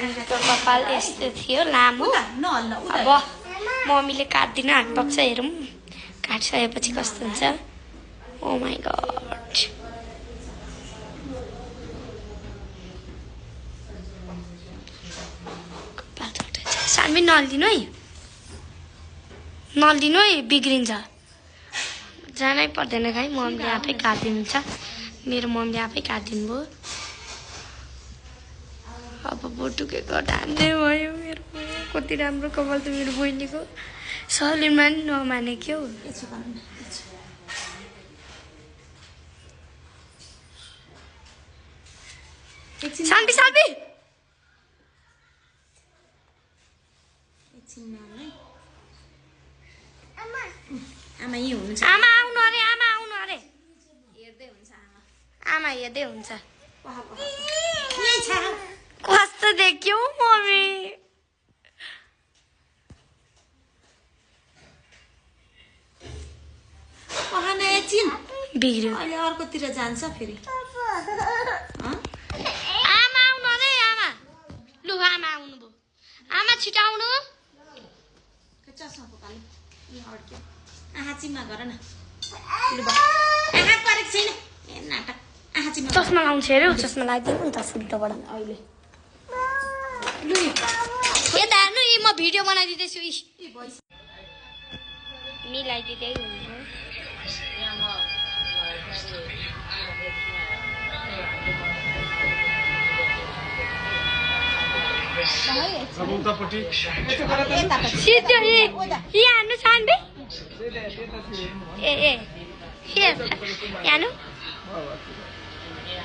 तो कपाल यस्तो थियो लामो अब मम्मीले काट्दिन हातपक्ष हेरौँ काटिसकेपछि कस्तो हुन्छ ओ माई गॉड कपाल छोटेछ सानवी नलिदिनु है बिग्रिन्छ जानै पर्दैन खै मम्मीले आफै काटिदिनुहुन्छ मेरो मम्मीले आफै काटिदिनु भयो अब बोटुकेको ढान्दै भयो मेरो कति राम्रो कपाल त मेरो बहिनीको सलिनमा नि नमाने क्या हो सानवी आमा यही हुनुहुन्छ आमा आउनु अरे आमा हेर्दै हुन्छ कस्तो देख्यौ मम्मी पहाना एकछिन बिग्रियो अहिले अर्कोतिर जान्छ फेरि आमा आउनु अरे आमा लु आमा आउनु भयो आमा छिटाउनु चस्मा पकाल्नु अड्क्यो आहा चिम्मा गर न आहा परेको छैन ए नाटक आहा चिम्मा चस्मा लाउँछ अरे चस्मा लगाइदिनु नि त शुद्धबाट अहिले यता हेर्नु म भिडियो बनाइदिँदैछु मिलाइदिँदै हुन्छ सिधो यहाँ हान्नु सानवी ए यहाँ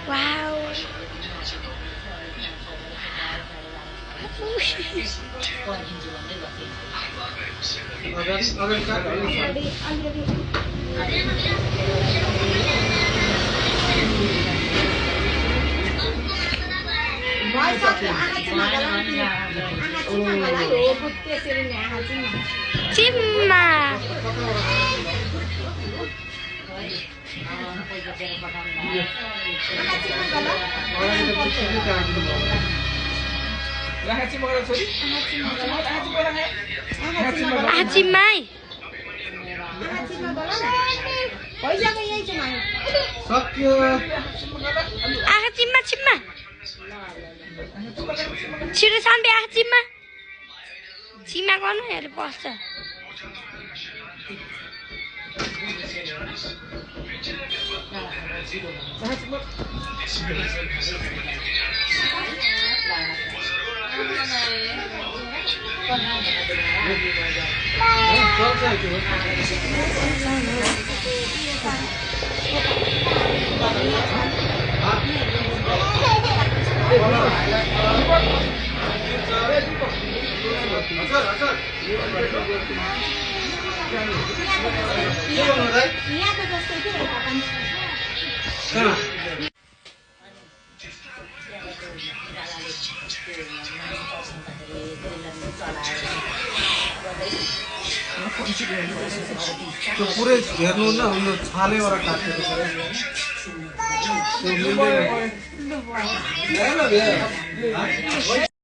वाउ चिम्मा चिम्मा चिम्मा छिटो सानवी आँखा चिम्मा गर्नु हेर बस्छ त्यो पुरै हेर्नु न उयो छालेबाट काटेको छ